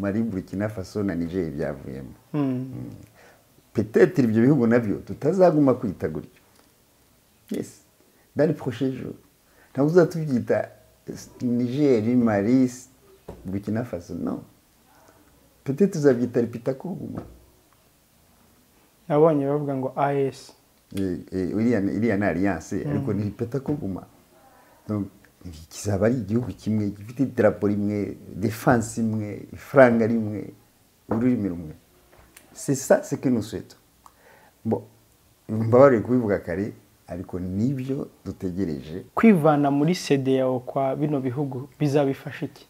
Mali, Burkina Faso na Niger byavuyemo. Peut-être ibyo bihugu nabyo tutazaguma kwita gutyo. Yes, dans les prochains jours ntabwo uzatubyita Niger, Mali, Burkina Faso, non, peut-être tuzabyita Liptako-Gourma. Nabonye bavuga ngo AES. Iriya ni alliance, ariko ni Liptako-Gourma. Donc kizaba ari igihugu kimwe gifite idarapo rimwe, défense imwe, ifaranga rimwe, ururimi rumwe. C'est ça ce que nous souhaitons. Bon, mbabarire kubivuga kare, ariko nibyo dutegereje. Kwivana muri CEDEAO kwa bino bihugu bizabifasha iki?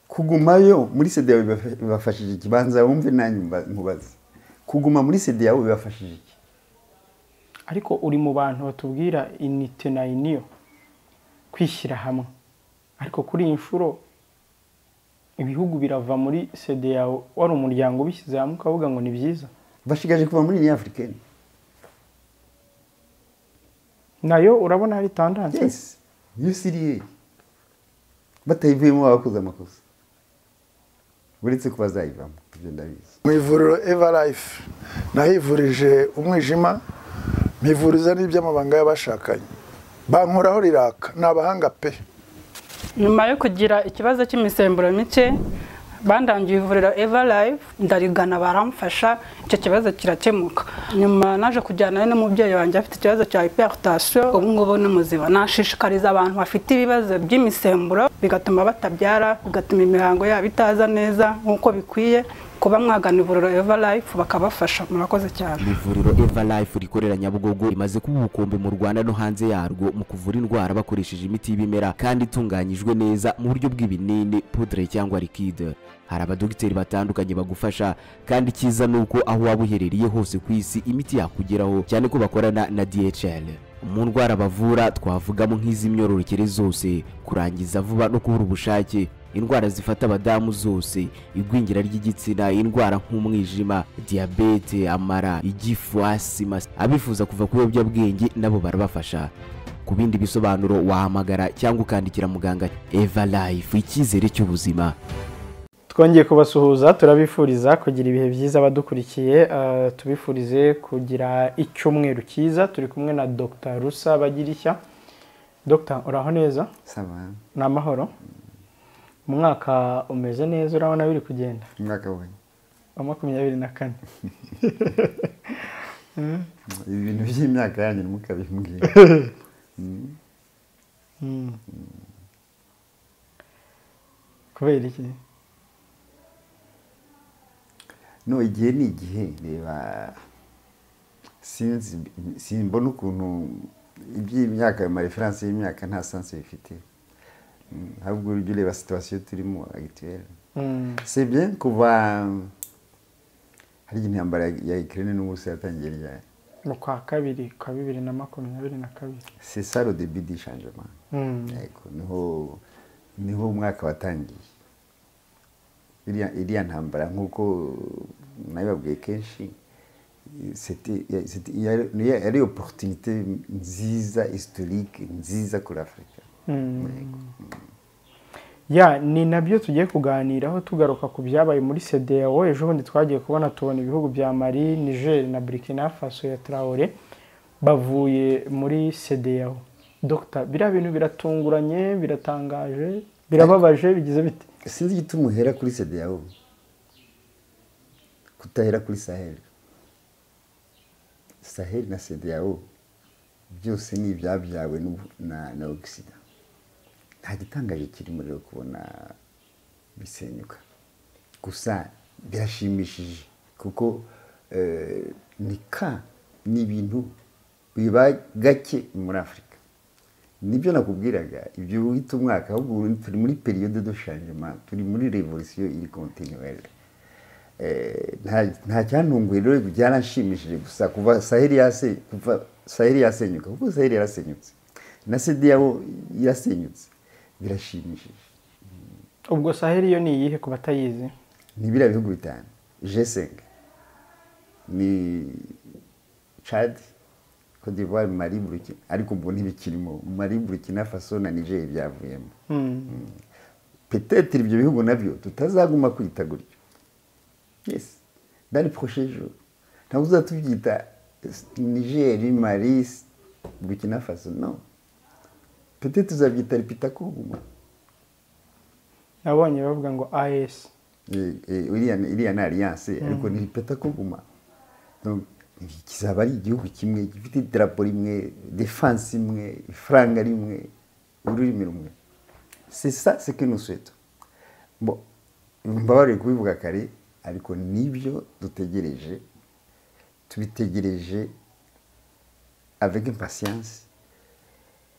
Kugumayo muri CEDEAO bibafashije iki? Banza wumve nanjye nkubaze, kuguma muri CEDEAO bibafashije iki? Ariko uri mu bantu batubwira unité na union, kwishyira hamwe, ariko kuri iyi nshuro ibihugu birava muri CEDEAO, wari umuryango ubishyize hamwe ukavuga ngo ni byiza. Bashigaje kuva muri Union africaine. Nayo urabona hari tendance. Yes, yo siriye batayivuyemo bakoze amakosa, uretse ko bazayivamo, ibyo ndabizi. Mu ivuriro Eva Life nahivurije umwijima, mpivuriza n'iby'amabanga y'abashakanye, bankoraho riraka, ni abahanga pe. Nyuma yo kugira ikibazo cy'imisemburo mike, bandangiye ivuriro Eva Life, ndarigana baramfasha, icyo kibazo kirakemuka. Nyuma naje kujyana n'umubyeyi wanjye afite ikibazo cya hypertension, ubu ngubu ni muzima. Nashishikariza abantu bafite ibibazo by'imisemburo bigatuma batabyara, bigatuma imihango yabo itaza neza nk'uko bikwiye, kuba mwagana ivuriro Eva Life bakabafasha. Murakoze cyane. Ivuriro Eva Life rikorera Nyabugogo rimaze kuba ubukombe mu Rwanda no hanze yarwo mu kuvura indwara bakoresheje imiti y'ibimera kandi itunganyijwe neza mu buryo bw'ibinini, poudre cyangwa liquide. Hari abadogiteri batandukanye bagufasha, kandi icyiza ni uko aho waba uherereye hose ku isi imiti yakugeraho, cyane ko bakorana na DHL. Mu ndwara bavura twavugamo nk'iz'imyororokere zose, kurangiza vuba no kubura ubushake, indwara zifata abadamu zose, igwingira ry'igitsina, indwara nk'umwijima, diyabete, amara, igifu, asima. Abifuza kuva ku biyobyabwenge nabo barabafasha. Ku bindi bisobanuro wahamagara cyangwa ukandikira muganga. Eva Life, icyizere cy'ubuzima. Twongeye kubasuhuza, turabifuriza kugira ibihe byiza abadukurikiye, tubifurize kugira icyumweru cyiza. Turi kumwe na Dr Rusa Bagirishya. Dr, uraho neza? Ça va. Ni amahoro? Umwaka umeze neza, urabona biri kugenda? Umwaka we wa 24. Ibintu by'imyaka yanyu ntimukabimbwire. Kubera iki? No, igihe ni igihe. Reba, sinzi, simbona ukuntu iby'imyaka, ayo ma références y'imyaka nta sens bifite. Ahubwo ujya ureba situation turimo actuelle. C'est bien. Kuva hari intambara ya Ukraine n'Uburusiya yatangiye ryari? Mu kwa kabiri kwa 2022. C'est ça le début du changement. Yego, niho umwaka watangiye. Iriya ntambara, nk'uko nabibabwiye kenshi, yari opportunité nziza historique nziza kuri Afurika. Yego. Ya, ni nabyo tugiye kuganiraho, tugaruka ku byabaye muri CEDEAO. Ejo bundi twagiye kubona tubona ibihugu bya Mali, Niger na Burkina Faso ya Traore bavuye muri CEDEAO. Dr, biriya bintu biratunguranye, biratangaje, birababaje, bigize bite? Sinzi igituma uhera kuri CEDEAO kutahera kuri Sahel. Sahel na CEDEAO byose ni ibyabyawe na Occident. Nta gitangaje kirimo rero kubona bisenyuka, gusa birashimishije kuko ni ibintu biba gake muri Afurika. Nibyo nakubwiraga, ibyo wita umwaka, ahubwo turi muri période de changement, turi muri révolution iri continuelle. Nta cyantunguye rero, byaranshimishije gusa kuva Sahel yasenyuka, kuko Sahel yarasenyutse na CEDEAO yasenyutse, birashimishije. Ubwo Sahel yo ni iyihe ku batayizi? Ni biriya bihugu bitanu G5, ni Chad, Cote d'Ivoire, Mali, Burkina, ariko ubu ntibikirimo. Mali, Burkina Faso na Niger byavuyemo. Peut-être ibyo bihugu nabyo tutazaguma kwita gutyo. Yes, dans les prochains jours ntabwo tuzatubyita Niger, Mali, Burkina Faso, non. Peut-être tuzabyita Liptako-Gourma. Nabonye bavuga ngo AS. Iriya ni alliance, ariko ni Liptako-Gourma. Donc kizaba ari igihugu kimwe gifite idarapo rimwe, défense imwe, ifaranga rimwe, ururimi rumwe. C'est ça ce que nous souhaitons. Bon, mbabarire kubivuga kare, ariko nibyo dutegereje, tubitegereje avec impatience.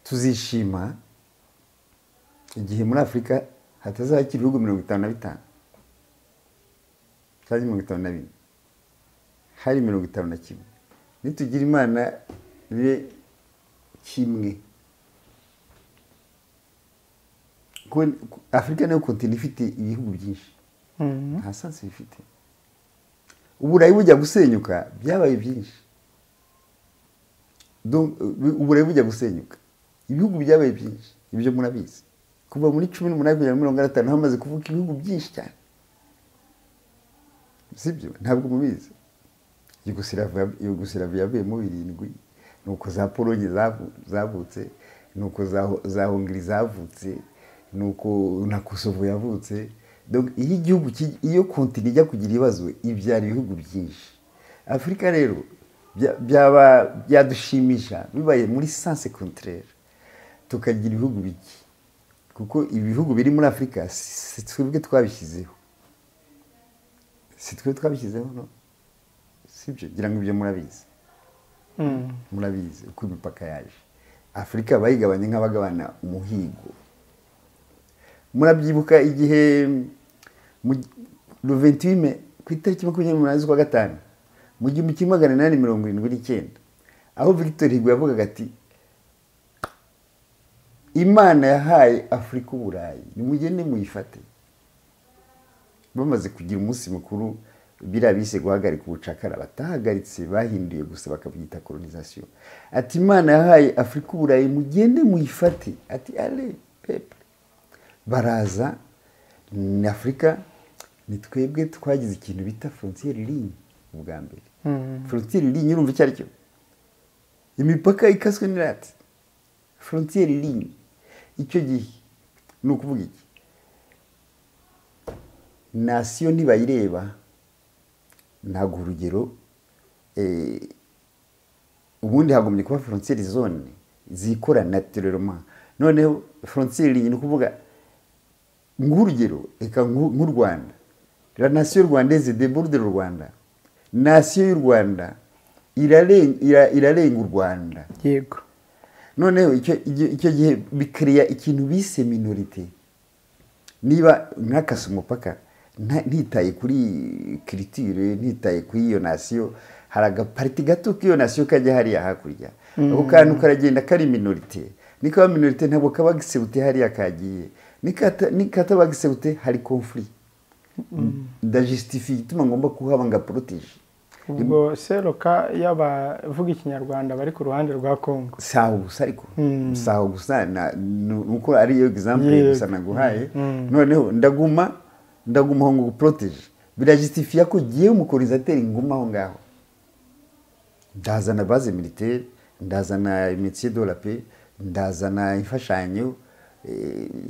Tuzishima igihe muri Afurika hatazakira ibihugu 55 cyangwa 54, hari 51. Nitugira Imana bibe kimwe. Afurika niyo continent ifite ibihugu byinshi, nta sens bifite. Uburayi bujya gusenyuka byabaye byinshi. Donc uburayi bujya gusenyuka ibihugu byabaye byinshi, ibyo murabizi. Kuva muri 18 kugera muri 50 hamaze kuvuka ibihugu byinshi cyane, sibyo? Ntabwo mubizi. Yugoslavia yavuyemo 7, nuko za Polonye zavutse, nuko za Hongrie zavutse, nuko na Kosovo yavutse. Donc iyo igihugu, iyo continent ijya kugira ibibazo ibyara ibihugu byinshi. Afurika rero byaba byadushimisha bibaye muri sens contraire, tukagira ibihugu bike, kuko ibihugu biri muri Afurika si twebwe twabishyizeho, si twebwe twabishyizeho, no sibyo? Ngira ngo ibyo murabizi, murabizi uko imipaka yaje. Afurika bayigabanye nk'abagabana umuhigo. Murabyibuka igihe le 28 mai, ku itariki 28 z'ukwa gatanu mu 1879, aho Victor Hugo yavugaga ati Imana yahaye Afurika Uburayi, nimugende muyifate. Bamaze kugira umunsi mukuru biriya bise guhagarika ubucakara, batahagaritse, bahinduye gusa bakabyita colonisation. Ati Imana yahaye Afurika Uburayi, mugende muyifate. Ati allez peuple. Baraza ni Afurika, ni twebwe twagize ikintu bita frontière ligne ubwa mbere. Frontière ligne urumva icyo ari cyo? Imipaka ikaswe n'irate. Frontière ligne icyo gihe ni ukuvuga iki? Nation ntibayireba. Ntabwo urugero, ubundi hagombye kuba frontière zone zikora naturellement. Noneho frontière ligne ni ukuvuga nk'urugero, reka nk'u Rwanda, la nation rwandaise déborde le Rwanda, nation y'u Rwanda irarenga u Rwanda. Yego. Noneho icyo gihe bikiriya ikintu bise minorité. Niba nkakase umupaka ntitaye kuri culture, ntitaye kuri iyo nation, hari agaparti gato k'iyo nation kajya hariya hakurya, ako kantu karagenda kari minorité. Nikaba minorité ntabwo kaba gisebute hariya kagiye, nikataba gisebute hari conflit. Ndajustifie igituma ngomba kuhaba nga protéger. Ubwo seroka y'abavuga ikinyarwanda bari ku ruhande rwa Congo. Saho gusa, ariko saho gusa nuko ari iyo exemple gusa naguhaye. Noneho ndaguma ngo protéger, birajustifia ko giye umukolonisateur nguma aho ngaho. Ndazana base militaire, ndazana métier de la paix, ndazana imfashanyo,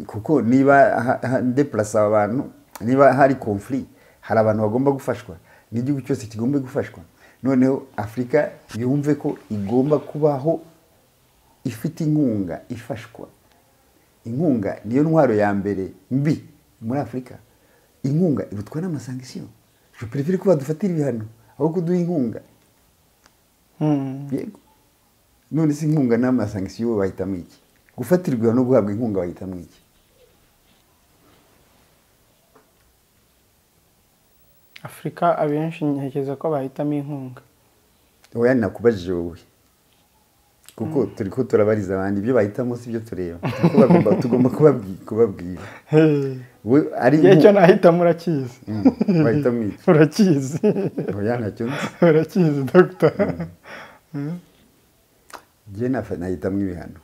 kuko niba déplacer abantu, niba hari conflit, hari abantu bagomba gufashwa, n'igihugu cyose kigomba gufashwa. Noneho Afurika yumve ko igomba kubaho ifite inkunga, ifashwa. Inkunga niyo ntwaro ya mbere mbi muri Afurika. Inkunga irutwa n'amasanction. Je préfère ko badufatira ibihano aho kuduha inkunga. Yego. None se inkunga n'amasanction bahitamo iki? Gufatirwa no guhabwa inkunga bahitamo iki? Afurika abenshi ntekereza ko bahitamo inkunga. Oya, nakubajije wowe, kuko turi ko turabariza abandi ibyo bahitamo si byo tureba. Tugomba kubabwira. We ari icyo nahitamo urakizi. Bahitamo iki? Urakizi. Oya ntacyo nzi. Urakizi doctor. Njye nahitamo ibihano.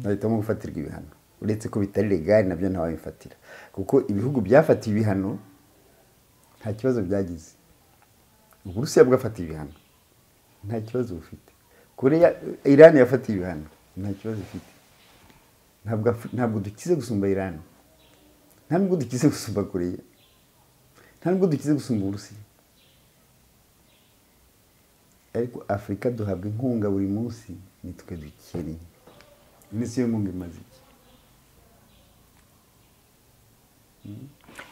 Nahitamo gufatirwa ibihano. Uretse ko bitari legal nabyo ntawabifatira. Kuko ibihugu byafatiye ibihano nta kibazo byagize. Uburusiya bwafatiye ibihano nta kibazo bufite. Korea, Iran yafatiye ibihano nta kibazo ifite. Ntabwo dukize gusumba Iran, nta nubwo dukize gusumba Korea, nta nubwo dukize gusumba Uburusiya. Ariko Afurika duhabwa inkunga buri munsi, nitwe dukennye. Iminsi yo nkunga imaze iki?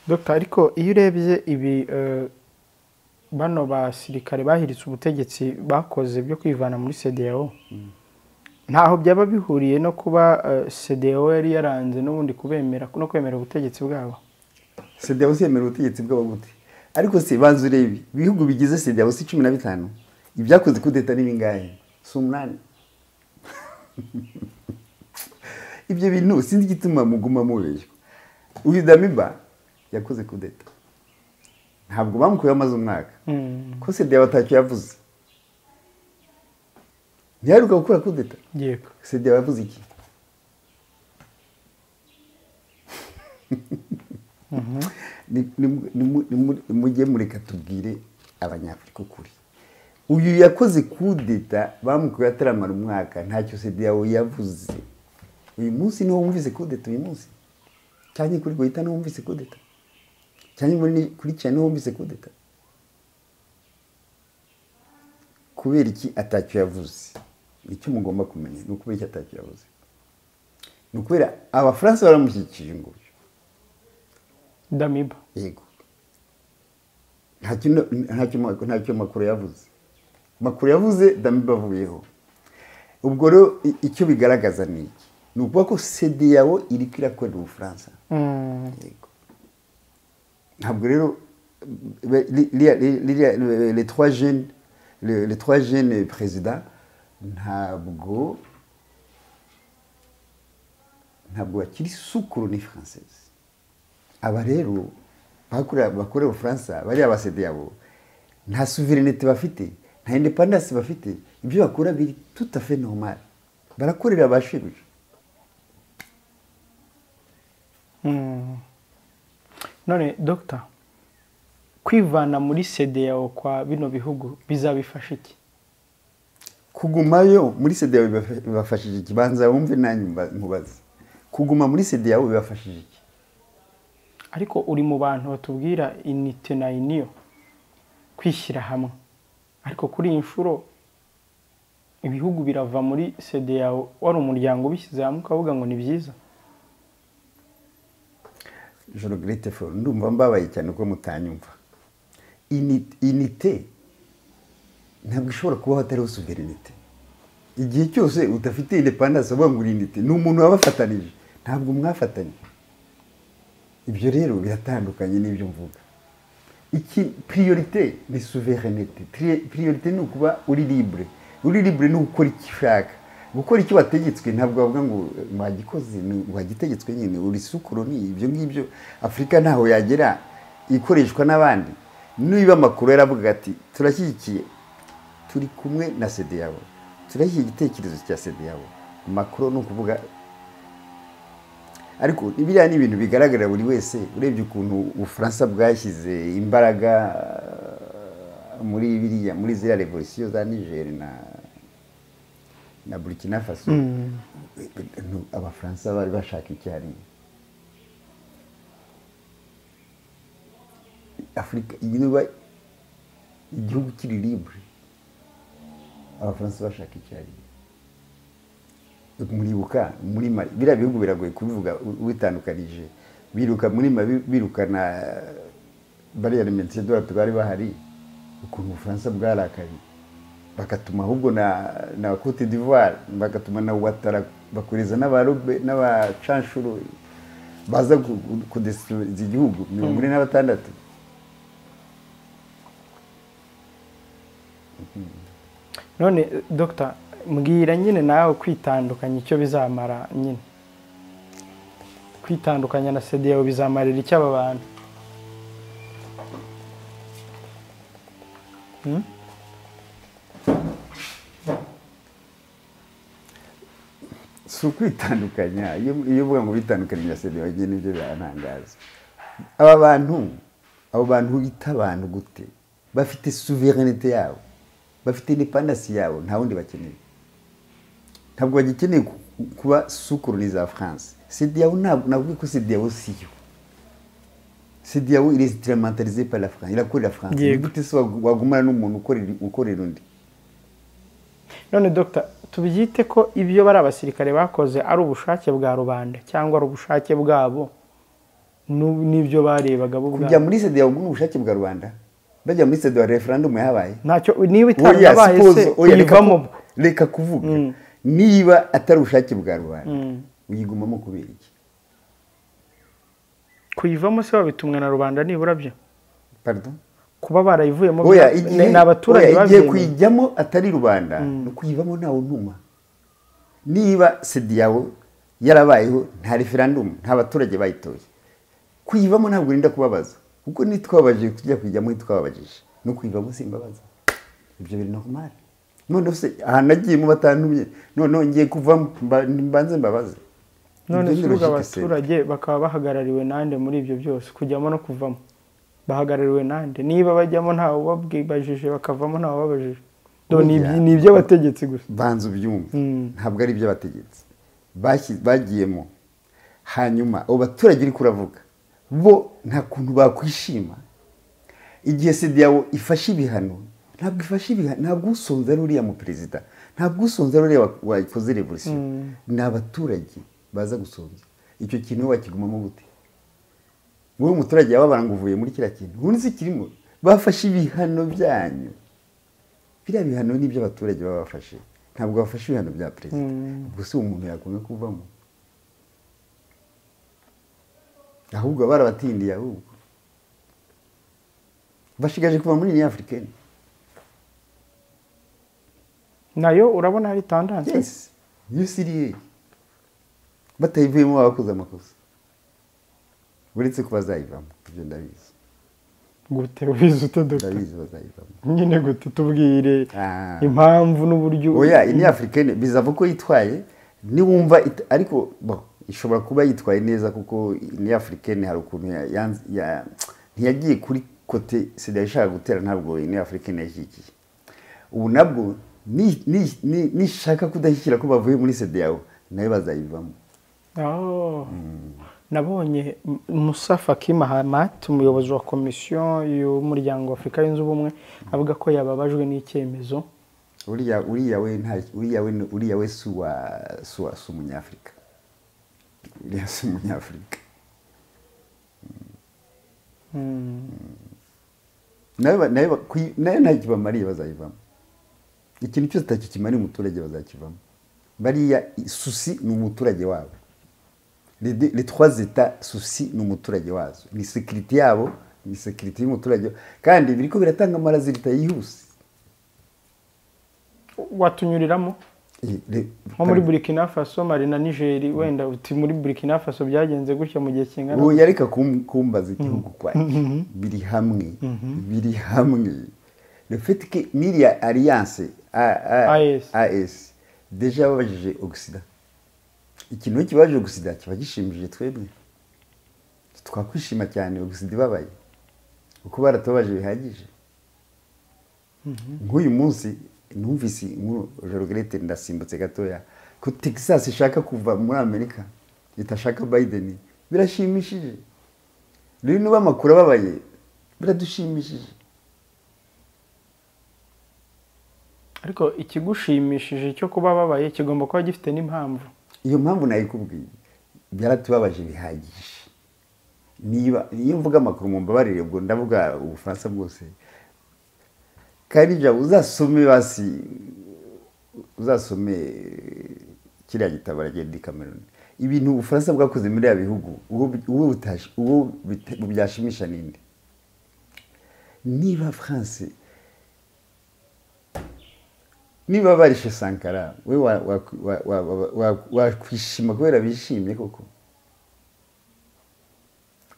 Dr. Ariko iyo urebye ibi bano basirikare bahiritse ubutegetsi bakoze byo kwivana muri CEDEAO, ntaho byaba bihuriye no kuba CEDEAO yari yaranze n'ubundi kubemera no kwemera ubutegetsi bwabo? CEDEAO yemera ubutegetsi bwabo gute? Ariko se banza urebe ibihugu bigize CEDEAO si 15, ibyakoze kudeta ni bingahe? Si 8. Ibyo bintu sinzi igituma muguma mubeshya. Uyu Damiba yakoze kudeta, ntabwo bamukuye amaze umwaka, ko CEDEAO atacyo yavuze. Ntiyaheruka gukora kudeta. Yego. CEDEAO yavuze iki? Mujye mureka tubwire Abanyafurika ukuri. Uyu yakoze kudeta bamukuye ataramara umwaka, ntacyo CEDEAO yavuze. Uyu munsi niho wumvise kudeta, uyu munsi cyane kuri Goita niho wumvise kudeta, cyane kuri cyane niho wumvise kudeta. Kubera iki atacyo yavuze? Icyo mugomba kumenya ni ukubera iki atacyo yavuze. Ni ukubera Abafaransa baramushyikije ngo Damiba. Yego. Ntacyo Macron yavuze. Macron yavuze Damiba avuyeho. Ubwo rero icyo bigaragaza ni iki? Ni ukuvuga ko CEDEAO iri kwirakorera Ubufaransa. Yego. Ntabwo rero les trois jeunes présidents ntabwo bakiri sous colonie française. Aba rero bakorera Ubufaransa, bariya ba CEDEAO nta souveraineté bafite, nta independence bafite, ibyo bakora biri tout à fait normal. Barakorera abashebuja. None Dr. kwivana muri CEDEAO kwa bino bihugu bizabifasha iki? Kugumayo muri CEDEAO bibafashije iki? Banza wumve nanyu nkubaze. Kuguma muri CEDEAO bibafashije iki? Ariko uri mu bantu batubwira unité na union, kwishyira hamwe. Ariko kuri iyi nshuro ibihugu birava muri CEDEAO, wari umuryango ubishyize hamwe ukavuga ngo ni byiza. Je regrette fort, ndumva mbabaye cyane ko mutanyumva. Unité ntabwo ishobora kubaho hatariho souveraineté. Igihe cyose udafite independence uvuga ngo uri unité, ni umuntu wabafatanije, ntabwo mwafatanye. Ibyo rero biratandukanye n'ibyo mvuga. Iki priorité ni souveraineté. Priorité ni ukuba uri libre. Uri libre ni ukora icyo ushaka. Gukora icyo wategetswe ntabwo bavuga ngo mwagikoze, wagitegetswe nyine, uri sous-colonie. Ibyo ngibyo Afurika ntaho yagera ikoreshwa n'abandi. Niba amakuru yaravuga ati turashyigikiye, turi kumwe na CEDEAO, turashyigikiye igitekerezo cya CEDEAO, Macron ni ukuvuga. Ariko biriya ni ibintu bigaragarira buri wese urebye ukuntu Ubufaransa bwashyize imbaraga muri biriya, muri ziriya revolution za Niger na Burkina Faso. Abafaransa bari bashaka icyarimwe. Afurika niba igihugu kiri libre, Abafaransa bashaka icyarimwe. Muribuka muri Mali, biriya bihugu biragoye kubivuga witandukanije. Biruka muri Mali, birukana bariya Médecins de bari bahari, ukuntu Ubufaransa bwarakaye, bakatuma ahubwo na Cote d'Ivoire, bakatuma na Ouattara, bakoreza n'abarobe n'abacanshuro baza kudestabiliza igihugu 46. None Dr. mbwira nyine nawe kwitandukanya icyo bizamara nyine. Kwitandukanya na CEDEAO bizamarira icyo aba bantu? Si ukwitandukanya. Iyo uvuga ngo bitandukanye na CEDEAO, njye nibyo birantangaza. Aba bantu, abo bantu bita abantu gute? Bafite souveraineté yabo, bafite indépendance yabo, nta wundi bakeneye. Ntabwo bagikeneye kuba sous colonie za France. CEDEAO, ntabwo navuga ko CEDEAO siyo. CEDEAO, il est instrumentalisé par la France, irakorera France. Ni gute se wagumana n'umuntu ukorera undi? None Dr, tubyite ko ibyo bari abasirikare bakoze ari ubushake bwa rubanda cyangwa ari ubushake bwabo n'ibyo barebaga bo Kujya ubwabo? muri CEDEAO ni ubushake bwa rubanda? Bajya muri CEDEAO, referendum yahabaye? Ntacyo niba Oya, itarabaye se suppose, oya, reka kuyivamo reka kuvuga. Niba atari ubushake bwa rubanda, uyigumamo kubera iki? Kuyivamo se babitumwe na rubanda nibura byo? Pardon? Kuba barayivuyemo Oya, igihe ni abaturage oya, igihe babyemeye? kuyijyamo atari rubanda, no kuyivamo ntawe untuma. Niba CEDEAO yarabayeho nta referendum, nta baturage bayitoye, kuyivamo ntabwo urinda kubabaza, kuko nitwababajije tujya kuyijyamo, ntitwababajije no kuyivamo simbabaza. Ibyo biri normal. None se ahantu nagiyemo batantumye, noneho ngiye kuvamo, mbanze mbabaze? None Ibyo se ni ubwo logique se. abaturage bakaba bahagarariwe nande muri ibyo byose, kujyamo no kuvamo? Bahagarariwe nande niba bajyamo ntawe ubabwibajije, bakavamo ntawe ubabajije? Do ni Burya- ni iby'abategetsi gusa. Banza ubyumve. Ntabwo ari iby'abategetsi. Bagiyemo, hanyuma abo baturage uri kuravuga bo nta kuntu bakwishima igihe CEDEAO ifashe ibihano. Ntabwo ifashe ibihano, ntabwo usonza ari uriya mu perezida, ntabwo usonza ari uriya wakoze revolution, ni abaturage baza gusonza. Icyo kintu wowe wakigumamo gute? Wowe umuturage yababara ngo uvuye muri kiriya kintu, ubundi si kirimo. Bafashe ibihano byanyu, biriya bihano ni iby'abaturage baba bafashe, ntabwo bafashe ibihano bya perezida. Ubwo si umuntu yakunze kuvamo? Ahubwo barabatindiye, ahubwo bashigaje kuva muri Union Africaine. Nayo urabona hari tendance? Yes, UCDA batayivuyemo baba bakoze amakosa, uretse ko bazayivamo, ibyo ndabizi. Gute? Ubizi ute, Dr? Ndabizi, bazayivamo. Nyine gute? Tubwire Ah. impamvu n'uburyo. Oya, Union Africaine bizava ko yitwaye niwumva ariko bon, ishobora kuba yitwaye neza, kuko Union Africaine hari ukuntu ntiyagiye kuri côté CEDEAO ishaka gutera. Ntabwo Union Africaine yashyigikiye. Ubu nabwo nishaka kudashyikira ko bavuye muri CEDEAO, nayo bazayivamo. Oh. Nabonye Musa Faki Mahamat, umuyobozi wa komisiyo y'umuryango wa Afurika Yunze Ubumwe, avuga ko yababajwe n'icyemezo. Uriya we nta uriya we uriya we si umunyafurika. Uriya si umunyafurika. Nayo ntacyo bamariye, bazayivamo. Ikintu cyose ntacyo kimariye umuturage, bazakivamo. Bariya souci ni umuturage wabo. Les trois états, souci ni umuturage wazo, ni sécurité yabo, ni sécurité y'umuturage, kandi biriko biratanga ama résultats yihuse. Watunyuriramo nko muri Burkina Faso, Mali na Niger, wenda uti muri Burkina Faso byagenze gutya mu gihe kingana Ubu yareka kumbaza igihugu kwanjye. Biri hamwe, biri hamwe. Le fait que n'iriya alliance AES. AES déjà babajije Occident, ikintu iyo kibaje Occident kiba gishimishije twebwe, twakwishima cyane Occident ibabaye, kuko baratubabaje bihagije. Nk'uyu munsi numvise inkuru, je regrette, ndasimbutse gatoya, ko Texas ishaka kuva muri Amerika, itashaka Biden. Birashimishije rero. Niba amakuru ababaye, biradushimishije. Ariko ikigushimishije cyo kuba babaye kigomba kuba gifite n'impamvu. Iyo mpamvu nayikubwiye, byaratubabaje bihagije. Niba iyo mvuga amakuru, mu mbabarire, ubwo ndavuga Ubufaransa bwose. Kandi jya uzasome, basi uzasome kiriya gitabo aragenda i Cameroon, ibintu Ubufaransa bwakoze muri ya bihugu, uwo byashimisha ninde? Niba France, niba barishe Sankara, we wakwishima kubera bishimye koko?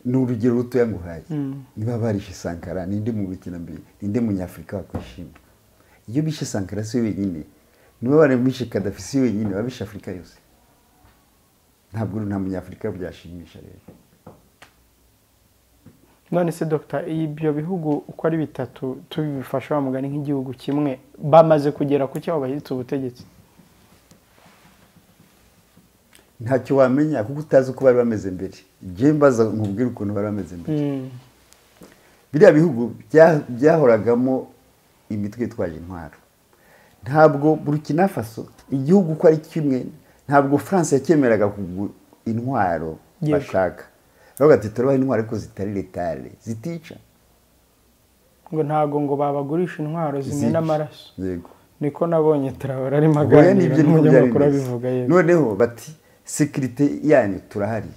Ni urugero rutoya nguhaye. Niba barishe Sankara, ninde mu mbere, ninde munyafurika wakwishima iyo bishe Sankara? Si we wenyine. Niba baramishe Kadafi, si we wenyine, babishe Afurika yose. Ntabwo nta munyafurika byashimisha rero. None se Dr, ibyo bihugu uko ari bitatu tubifasha wa mugani nk'igihugu kimwe, bamaze kugera ku cyo bahitse ubutegetsi? Ntacyo wamenya kuko utazi uko bari bameze mbere. Njye mbaza nkubwire ukuntu bari bameze mbere. Biriya bihugu byahoragamo imitwe itwaje intwaro. Ntabwo Burkina Faso, igihugu uko ari kimwe, ntabwo France yacyemeraga kugura intwaro bashaka. Bavuga ati turabaha intwaro ariko zitari letale, zitica. Ngo ntago ngo babagurisha intwaro zimena amaraso. Yego. Niko nabonye Traoré arimo aganira n'umunyamakuru abivuga. Yego. Noneho bati sécurité yanyu turahari.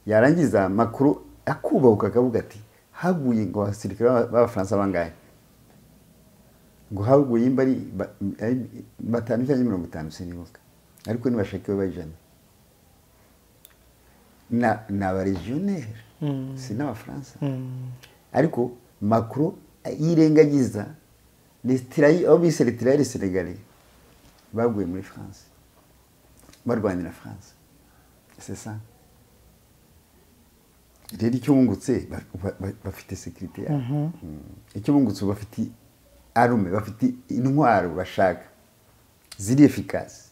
Yarangiza makuru akubahuka akavuga ati haguye ngo abasirikare b'Abafaransa bangahe? Ngo haguye imba ari 5 cyangwa 50 sinibuka. Ariko nibashaka bayijana. Na ba régionnaire, si n'Abafaransa. Ariko Macron yirengagiza les tirailleurs, aho bise les tirailleurs sénégalais baguye muri France, barwanira France. C'est ça. Rero icyo bungutse bafite sécurité yabo. Icyo bungutse bafite arme, bafite intwaro bashaka ziri efficace.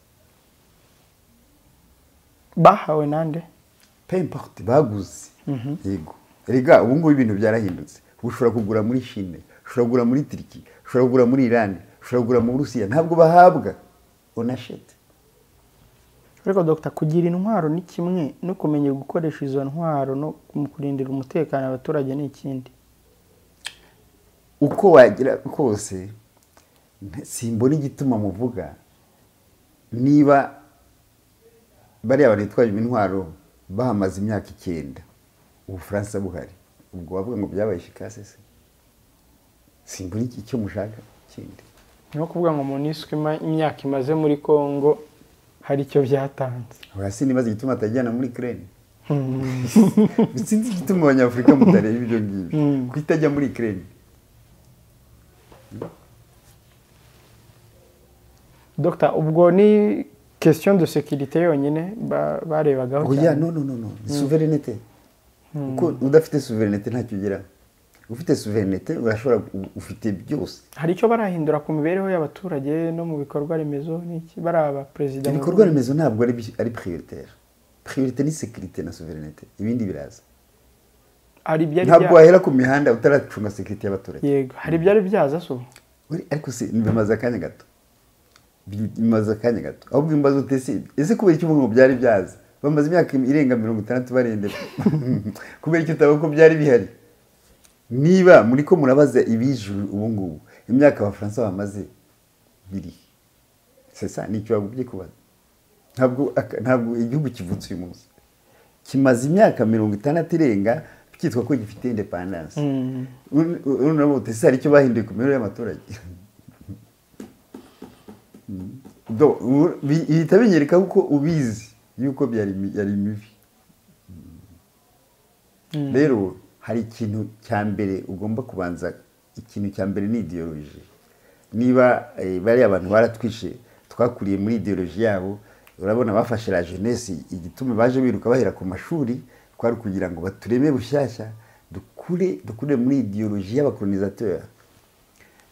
Bahawe nande? Peu importe, baguze. Yego. Erega ubu ngubu ibintu byarahindutse. Ushobora kugura muri Chine, ushobora kugura muri Turquie, ushobora kugura muri Iran, ushobora kugura mu Burusiya, ntabwo bahabwa. On achète. Ariko Dr, kugira intwaro ni kimwe no kumenya gukoresha izo ntwaro no kurindira umutekano abaturage ni ikindi. Uko wagira kose simbona igituma muvuga niba bariya banitwaje intwaro bahamaze imyaka 9 Ubufaransa buhari, ubwo bavuga ngo byabaye efficace se? Simbona icyo mushaka kindi. No kuvuga ngo MONUSCO imyaka imaze muri Kongo hari icyo byatanze. Oya, sinibaza igituma atajyana muri Ukraine. Sinzi igituma Abanyafurika mutareba ibyo ngibyo. Kuko itajya muri Ukraine. Dr, ubwo ni question de sécurité yonyine barebagaho cyane? Oya, no no no no, souveraineté. Kuko udafite souveraineté ntacyo ugeraho. Ufite souveraineté urashobora, ufite byose. Hari icyo barahindura ku mibereho y'abaturage no mu bikorwa remezo n'iki baraba president? Ibikorwa remezo ntabwo ari prioritaire. Priorité ni sécurité na souveraineté, ibindi biraza. Hari ibyari ntabwo wahera ku mihanda utaracunga sécurité y'abaturage. Yego, hari ibyari byaza so. Ariko se bimaze akanya gato. Bimaze akanya gato. Ahubwo imbazo utese, ese kubera icyo ngo byari byaza? Bamaze imyaka irenga 60 barendera. Kubera icyo utaba ko byari bihari. Niba muri ko murabaza ibijuru ubu ngubu, imyaka Abafaransa bamaze biri. C'est ça, nicyo bagubye kubaza. Ntabwo igihugu kivutse uyu munsi. Kimaze imyaka 60 irenga cyitwa ko gifite independence. Urabona utese hari icyo bahinduye ku mibereho y'abaturage. Do bihita binyereka uko ubizi yuko byari mibi. Rero hari ikintu cya mbere ugomba kubanza, ikintu cya mbere ni ideologie. Niba bari abantu baratwishe twakuriye muri ideologie yabo, urabona bafashe la jeunesse igituma baje biruka bahera ku mashuri kwari kugira ngo batureme bushyashya dukure muri ideologie y'abacolonisateur.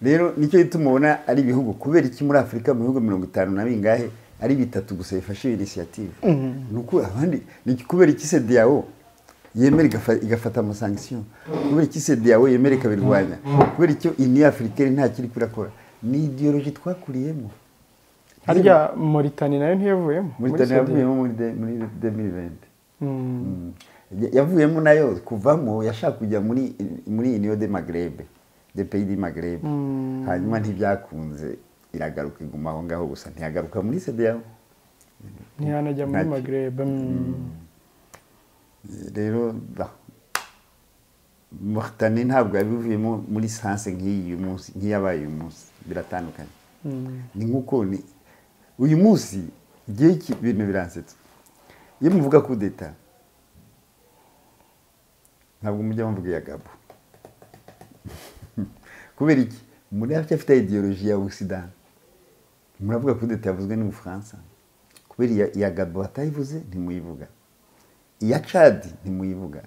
Rero nicyo gituma ubona ari ibihugu kubera iki muri Afrika mu bihugu 50 na bingahe ari bitatu gusa bifashe initiative. Nuko abandi ni kubera iki CEDEAO yemera igafata ama sanction, kubera iki CEDEAO yemera ikabirwanya, kubera icyo Union Africaine nta kiri kurakora. Ni ideologie twakuriyemo. Harya Mauritania nayo ntiyavuyemo? Mauritania yavuyemo muri 2020. Yavuyemo nayo kuvamo yashaka kujya muri Union de Maghreb, de pays du Maghreb. Hanyuma ntibyakunze iragaruka iguma aho ngaho gusa, ntiyagaruka muri CEDEAO. Ntiyanajya muri Maghreb. Rero Mauritania ntabwo yabivuyemo muri sanse nk'iyi munsi, nk'iyabaye uyu munsi, biratandukanye. Ni nkuko ni uyu munsi igihe ibintu biransetsa. Iyo muvuga coup d'etat ntabwo mujya muvuga iya Gabo. Kubera iki? Muri afite ideologie ya Occident. Muravuga coup d'etat yavuzwe n'Ubufaransa. Kubera iya Gabon batayivuze ntimuyivuga, iya Chad ntimuyivuga,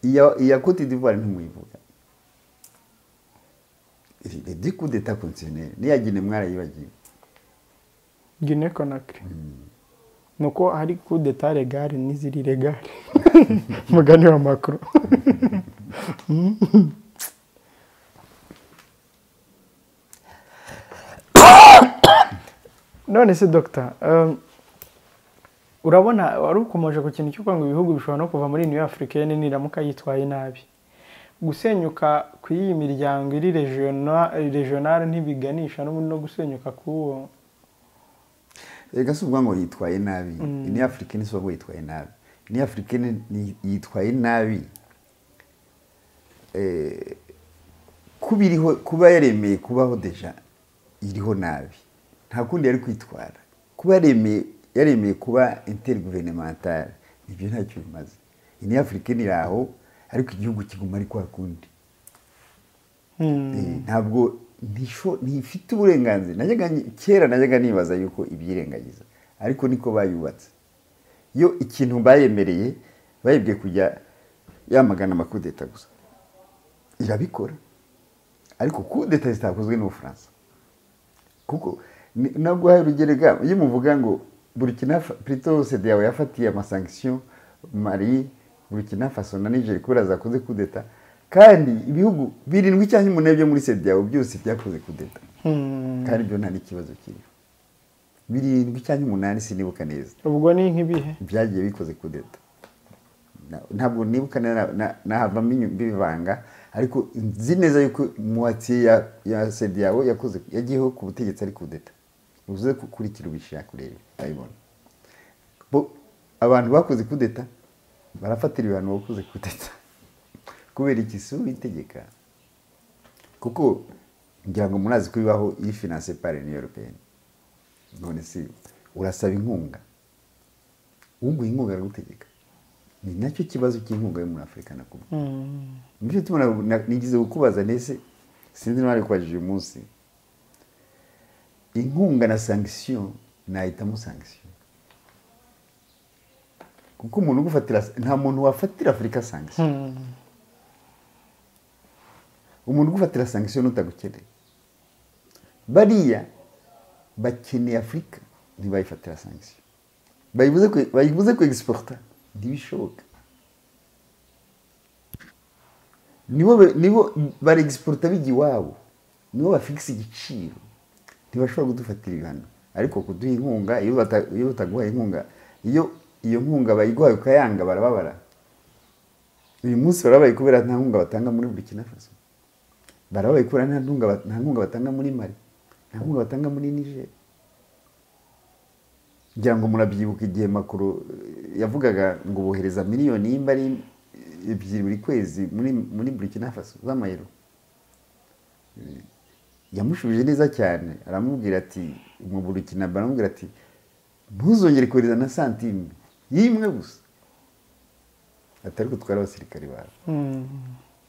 iya Cote d'Ivoire ntimuyivuga. Les deux coups d'état constitutionnels n'iya Guinée mwarayibagiwe. Guinée Conakry nuko hari coup d'état légal n'iziri légal, mugani wa Macron. None se Dr, urabona wari ukomeje ku kintu cyo kwanga ibihugu bishobora no kuva muri Union Africaine niramuka yitwaye nabi. Gusenyuka kw'iyi miryango iri regional ntibiganisha no gusenyuka k'uwo. Reka si ukuvuga ngo yitwaye nabi. Union Africaine si ukuvuga ngo yitwaye nabi. Union Africaine yitwaye nabi kuba iriho, kuba yaremeye kubaho déjà iriho nabi, nta kundi yari kwitwara. Kuba yaremeye kuba intergouvernemental ibyo ntacyo bimaze. Union Africaine iri aho, ariko igihugu kiguma ari kwa kundi. Ntabwo ntifite uburenganzira. Kera najyaga nibaza yuko ibyirengagiza, ariko niko bayubatse. Iyo ikintu bayemereye, bayibwiye kujya yamagana amakudeta gusa, irabikora. Ariko kudeta zitakozwe n'Ubufaransa. Kuko naguhaye urugero, iyo muvuga ngo Burkina plutôt CEDEAO yafatiye amasanction Mali, Burkina Faso na Niger kubera zakoze kudeta, kandi ibihugu 7 cyangwa 8 byo muri CEDEAO byose byakoze kudeta. Kandi byo nta n'ikibazo kiriho. 7 cyangwa 8 sinibuka neza. Ubwo ni nk'ibihe byagiye bikoze kudeta. Ntabwo nibuka nahavamo bivanga, ariko nzi neza yuko moitié ya CEDEAO yakoze, yagiyeho ku butegetsi ari kudeta. Uze gukurikira ubishaka urebe ayibona. Bo abantu bakoze kudeta barafatira ibihano bakoze kudeta kubera iki? Si itegeka. Kuko ngira ngo murazi ko bibaho iyi finance par l'Union européenne. None si urasaba inkunga, uguha inkunga aragutegeka. Ni nacyo kibazo cy'inkunga yo muri Afurika nakubwiye. Nicyo tubona nigize kukubaza, nese sinzi niba kwajije uyu munsi. Inkunga na sanction, nahitamo sanction. Kuko umuntu ugufatira, nta muntu wafatira Afurika sanction. Umuntu ugufatira sanction utagukeneye. Bariya bakeneye Afurika ntibayifatira sanction. Bayibuze ku exporta, ntibishoboka. Nibo bari exporta bijya iwabo, nibo bafixa igiciro, ntibashobora kudufatira ibihano. Ariko kuduha inkunga, iyo bataguha inkunga, iyo nkunga bayiguhaye ukayanga barababara. Uyu munsi barabaye kubera nta nkunga batanga muri Burkina Faso, barabaye kubera nta nkunga batanga muri Mali, nta nkunga batanga muri Niger. Ngira ngo murabyibuka igihe Macron yavugaga ngo bohereza miliyoni y'imba ari 2 buri kwezi muri Burkina Faso z'amayero. Yamushubije neza cyane, aramubwira ati mu Burkina, baramubwira ati ntuzongere kohereza na santime y'imwe gusa, atari gutwara abasirikari bawe.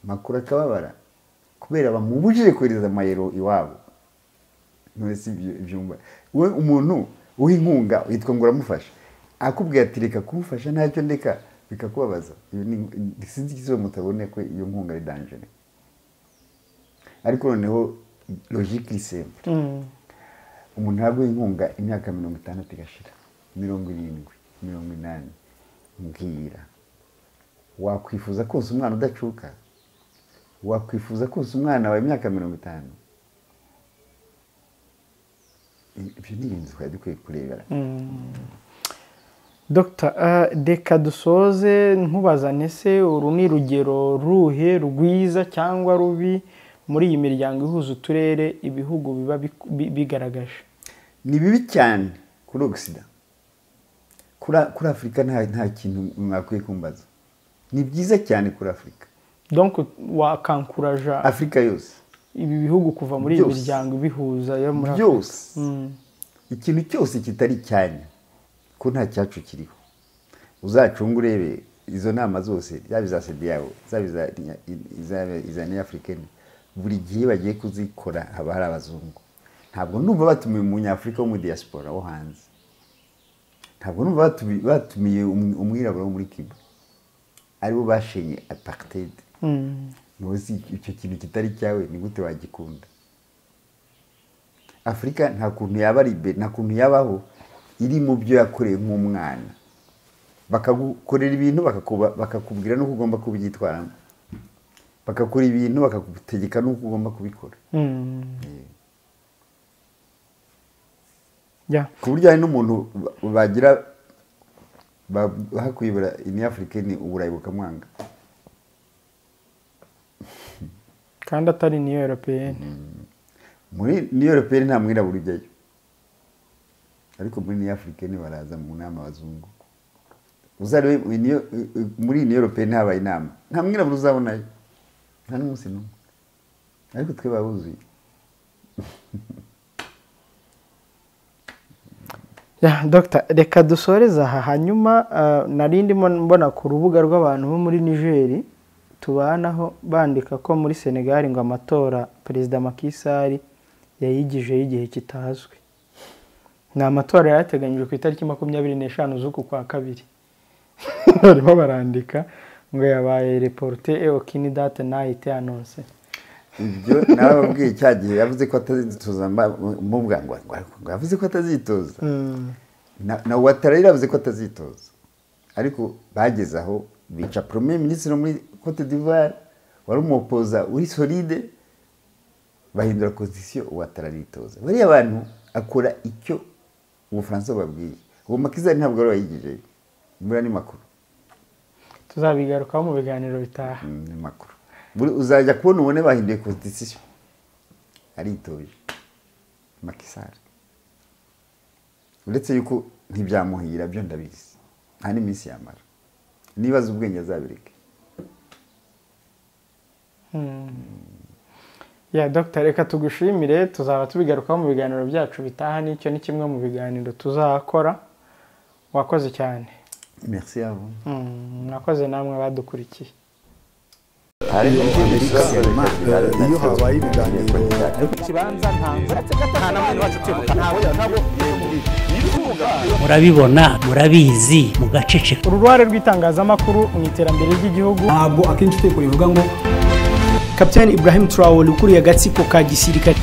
Macron akababara kubera bamubujije kohereza amayero iwabo. None si ibyumba we umuntu uha inkunga witwa ngo uramufasha, akubwira ati reka kumufasha ntacyo ndeka, bikakubabaza. Sinzi ikibazo mutabone ko iyo nkunga ari danger. Ariko noneho logique simple, umuntu ntabwo inkunga imyaka 60 igashira, 70, 80, mbwira wakwifuza konsa umwana udacuka? Wakwifuza konsa umwana wawe imyaka 50? Ibyo ni ibintu twari dukwiye kurebera. Dr, reka dusoze nkubazane se uru ni rugero ruhe rwiza cyangwa rubi muri iyi miryango ihuza uturere ibihugu biba bigaragaje? Ni bibi cyane kuri Occident. Kuri Afurika nta kintu mwakwiye kumbaza. Ni byiza cyane kuri Afurika. Donc wakankuraja Afurika yose, ibi bihugu kuva muri iyi miryango ibihuza yo muri Afurika byose. Ikintu cyose kitari cyane ko nta cyacu kiriho, uzacunga urebe izo nama zose, yaba iza CEDEAO, zaba iza Union Africaine, buri gihe bagiye kuzikora haba hari abazungu. Ntabwo ndumva batumiye umunyafurika wo muri diaspora wo hanze. Ntabwo numva batumiye umwirabura wo muri Cuba, aribo bashenye apartheid. Muzi icyo kintu kitari cyawe ni gute wagikunda? Afurika nta kuntu yaba ari nta kuntu yabaho iri mu byo yakoreye nk'umwana. Bakagukorera ibintu bakakubwira n'uko ugomba kubyitwaramo, bakakora ibintu bakagutegeka n'uko ugomba kubikora. Ku buryo hari n'umuntu bagira bakuyobora Union Africaine Uburayi bukamwanga kandi atari Union Européenne. Muri Union Européenne nta mwirabura ujyayo, ariko muri Union Africaine baraza mu nama abazungu. Uzarebe muri Union Européenne habaye inama, nta mwirabura uzabonayo, nta n'umunsi n'umwe, ariko twe babuzuye. Ya Dr, reka dusoreze aha. Hanyuma nari ndimo mbona ku rubuga rw'abantu bo muri Niger tubanaho bandika ko muri Senegal ngo amatora Perezida Macky Sall yayigijeyo igihe kitazwi. Ni amatora yateganyijwe ku itariki 25 z'uku kwa kabiri. Barimo barandika ngo yabaye reporté et aucune date n'a été annoncée. Ibyo nababwiye cya gihe yavuze ko atazitoza, mubwa ngo yavuze ko atazitoza, na Ouattara yavuze ko atazitoza, ariko bageze aho bica premier ministre muri Cote d'Ivoire wari umupoza uri solide, bahindura constitution, Ouattara aritoza. Bariya bantu akora icyo Ubufaransa babwiye. Uwo Macky Sall ntabwo ari wayigijeyo, mbura ni makuru, tuzabigarukaho mu biganiro bitaha. Ni makuru uzajya kubona ubone bahinduye constitution, aritoje Macky Sall. Uretse yuko ntibyamuhira byo ndabizi, nta n'iminsi yamara, nibaza ubwenge azabireke. Ya Dr, reka tugushimire, tuzaba tubigarukaho mu biganiro byacu bitaha, n'icyo ni kimwe mu biganiro tuzakora. Wakoze cyane. Merci à vous. Mwakoze namwe badukurikiye. Iyo habaye ibiganiro murabibona, murabizi, mugaceceka. Uruhare rw'itangazamakuru mu iterambere ry'igihugu. Ntabwo akenshi itegeko rivuga ngo Kapiteni Ibrahim Traoré ukuriye agatsiko ka gisirikare.